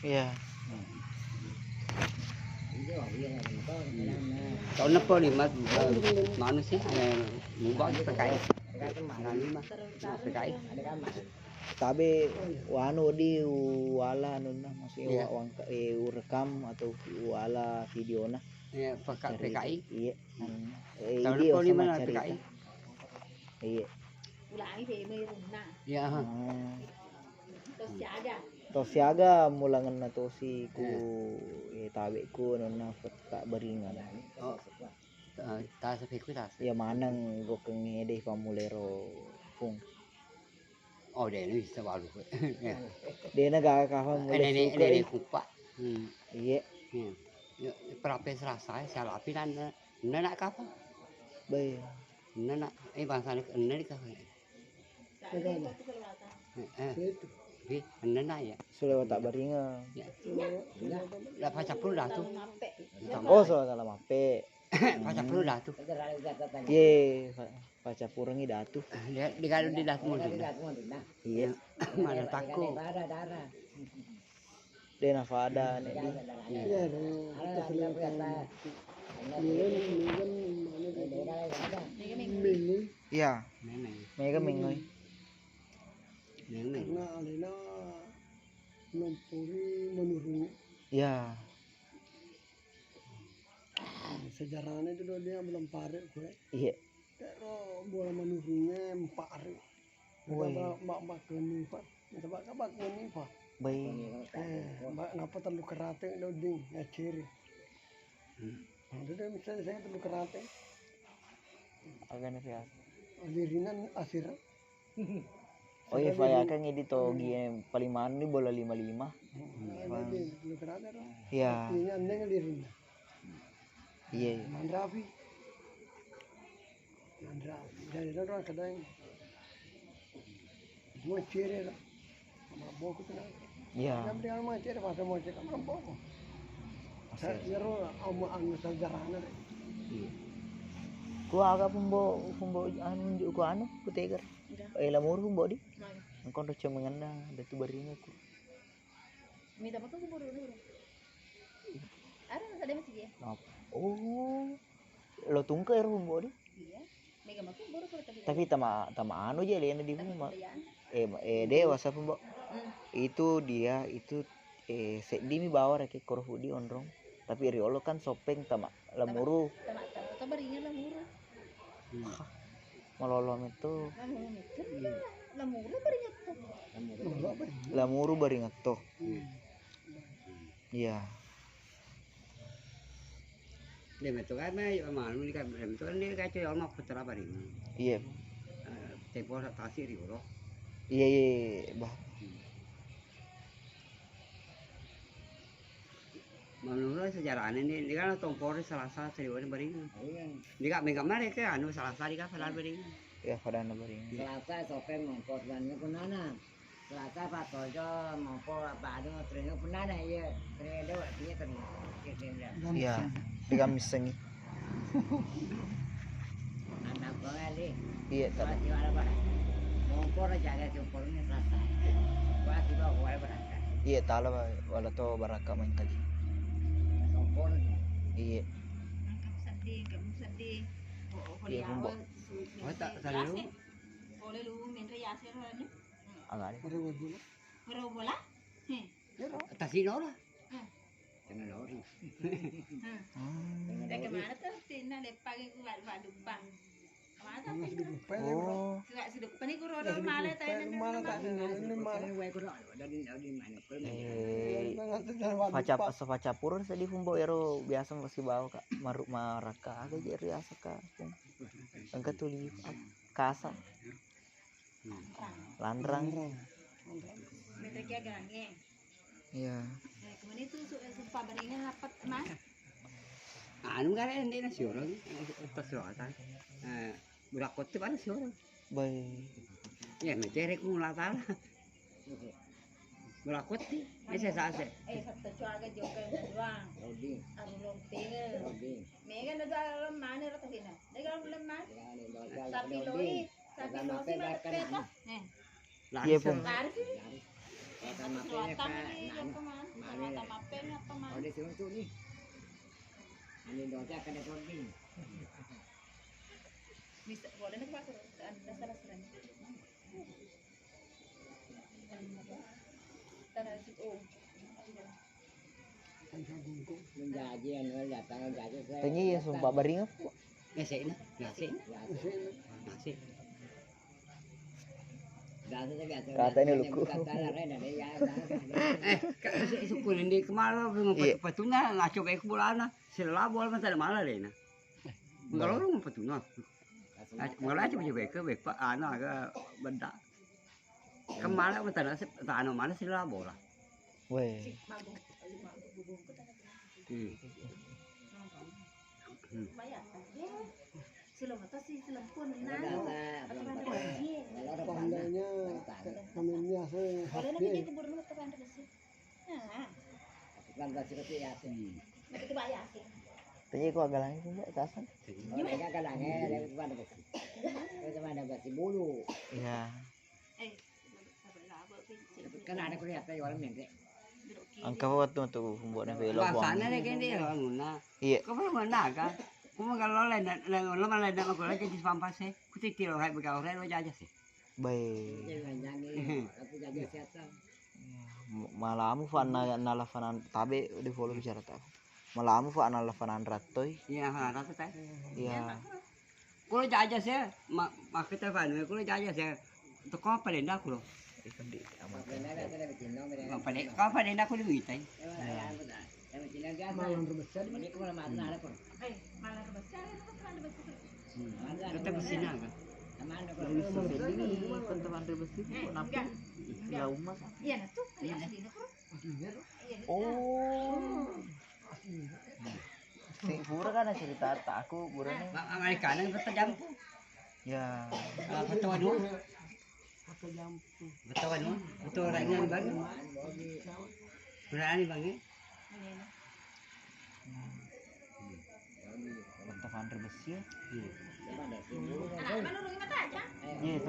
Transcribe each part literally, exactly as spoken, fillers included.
Iya. Taunna po lima, eh, manusia, eh, mubah kita kai. Nah, lima. Nah, P K I. Tabe wanu di uala anunna, maksudnya, iya, wa-, wangka-, eh, urekam atau uala videona. Iya, P K, dari P K I. Iya. Hmm. Eh, taunna po lima carita. P K I. Iya. Ulangi pe mai runna. Iya, ha. Hmm. Terus siaga. Terus siaga mulangenna tosi ku, iya, eh, tabeku anunna petta baringa. Oh. Ta-, tasa peku tasa. Iya maneng gokeng ede pammulero pung. Oh, de' ni bisa balu. Ya. Dena gaga kafang mulai nenek, suka, nenek eh. Kupa. Hmm. Iya. Hmm. Ya, perape serasa, saya lapi dan, eh, nenek kapa? Baik. Nenek, eh, bangsa nenek, nenek kapa? Eh, eh. Itu. Di, nenek ya. Sulewata baringa. Ya. Lah, pacappulu datu. Oh, salah, salah mape. Pacappulu datu. Ye, pa-, pacappurengngi datu. Dia, dia kalau di datu mau. Iya. Mana takut. Dena fada nek di. Iya. Iya. Mega minggu. Karena alena nompori menurunnya. Iya. Sejarahnya itu dia belum pare kue. Iya. Tero bola manurungnge empa' ari. Woi. Ba-, ba-, ba-, kenifa. Coba, coba kenifa. Baik. Eh, ba-, napa tellu kerate lo ding, ngaciri. Hmm. Nah, itu dia misalnya saya tellu kerate. Agak nih, ya. Lirinan asir. Oh iya, faya kan ini to gie paling manu ni bola lima lima. Hmm. Iya. Iya, iya. Mandrapi. Mandrapi. Dari itu orang kedai. Mau ciri lah. Mabok itu kan. Iya. Yang dia mau ciri, pas mau ciri, kan mabok. Saya ro ama anu sejarahnya deh. Iya. Ku aga pembo, pembo anu unjuk ku anu, ku tegar. Iya. Eh, lamuru pembo di. Mana? Engkau ro cemengenna, ada tu baringa ku. Mita apa tuh kubur dulu? Ada nggak ada masih dia? Oh, lo tungke ero pembo di. Iya. Mega matu buru pura tadi. Tapi tama, tama anu je lena di rumah. Eh, eh, dewasa pembo. Hmm. Itu dia, itu, eh, seddimi bawa reke koro fuddi onrong. Tapi riolo kan sopeng tama lamuru. Tama, tama, tama baringa lamuru. Hmm. Hah, malolo metu. Lamuru metu. Lamuru baringa to. Lamuru baringa to. Hmm. Iya. Dia metu kan, manu ni kan, dia metu kan, dia kacau ya, mau putar apa ni? Iya. Eh, tempo tasik di Uro. Iya, iya, iya, bah. Hmm. Menurut sejarahnya ni, dia kan tompori Selasa, Sliwoni baringa. Iya. Dia kan mega mare ke, anu Selasa dia kan padahal baringa. Iya, padahal baringa. Selasa, sopeng, mongkos, dan ini pun nana. Selasa, Pak Tojo, mongko, Pak Anu, teringat pun nana, iya. Teringat, iya, teringat. Iya, teringat. Iya, digammisengi. Anak gua kali. Iya, tapi. Masih ada, Pak. Mongko, jaga, syukurnya Selasa. Gua tiba, gua berangkat. Iya, tala, Pak. Wala to baraka main tadi. Mongko. Iya. Kamu sedih, kamu sedih. Oh, oh, iya, kuliah, Mbok. Oh, tak, tak dulu. Boleh lu, minta Yasir, anu. Agak ada. Baru bola. Baru bola? Hmm. Tasino lah. Hmm. Tasino lah. Hmm. Hmm. Dari mana tuh? Tina leppa ke ku bal-, bal dupa. Mana tuh? Mana sudah lupa ya, bro? Oh. Sudah, sudah lupa nih, ku rodo. Sudah lupa, mana tadi, mana tadi, mana. Dari, dari mana? Eh, mana tadi, mana lupa. Pacap-, asa pacapureng seddi fumbo ero biasa masih bawa, Kak. Maru-, maraka aga je ero biasa, Kak. Engka tuli kasa. Lanrang. Lanrang. Iya. Anu gare ende na siorong, eh, tas roata. Eh, burak kotti pada siorong. Baik. Ya, mencere ku mula tala. Burak kotti, eh, sesa se. Eh, satu cuaga jokai doang. Rodi. Anu lompeng. Rodi. Mega na doang lemane rata hina. Mega lemane. Tapi loi. Tapi losi malepeta. Eh. Iya, Pung. Lari sih. Lari. Selatan ini, yang kemana? Ini dosa kada kopi. Bisa boleh nih, Pak, anu, dasar-dasaran. Tanah, oh. Menjaji, anu, datang menjaji, saya Tanya ya, datang. Sumpah baring apa? Ngasih, nah. Ngasih. Ngasih. Kata ini luku. Eh, eh, ka-, si-, sukun ini kemarin, Iya. Patuna, ngaco kayak ke bolana. Sila bola mah tak ada malah deh, nah. Kalau lu mau patuna. Ngaco, malah aja baju beke, bek, Pak, anu, agak beda. Kemana, mah tak ada, tak anu, mana sila bola. Weh. Hmm. Hmm. Pandainya, kaminya saya happy. Hmm. Tadi aku agak lagi, Mbak, tasan. Iya. Kan ada kuliah apa ya, orang mengke. Engka waktu untuk pembuatnya velo. Bahasana deh, kan dia, orang guna. Iya. Kau belum mana, kan? Kamu kalau lain, lain, lain, lain, lain, aku lagi di pampas, eh. Ku titiro, hai, begawe, hai, lo jajah, sih. Baik. Iya, malamu fa na, nala fanan tabe di follow bicara tahu. Malamu fa nala fanan rattoi. Iya, fanan rattoi, teh. Iya. Kulo jaja se, ma-, makkeda fanu, kulo jaja se. Teko apa denda kulo? Ikan di aman. Apa de-, apa denda kulo mitai? Iya. Malang rebesar. Hmm. Kata besi naga. Kalau bisa beli, kata Andre besi, kok napi? Iya, umat. Iya, nah, tuh, iya, asli, nah, bro. Oh. Sing pura kan cerita tak aku pura nih. Mak, mak, kanan betul jampu. Ya. Ah, betul anu. Betul anu. Betul anu, Bang. Berani, Bang, ya? Mantap, Andre besi ya. Iya, itu, itu.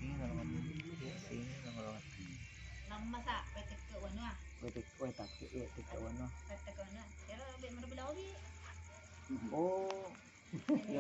Sini kalau ngomong, sini kalau ngomong. Nama sa, P T K Wanua. P T K, P T K, iya, P T K Wanua. P T K Wanua. Kira lebih merupakan lobby. Oh. Iya,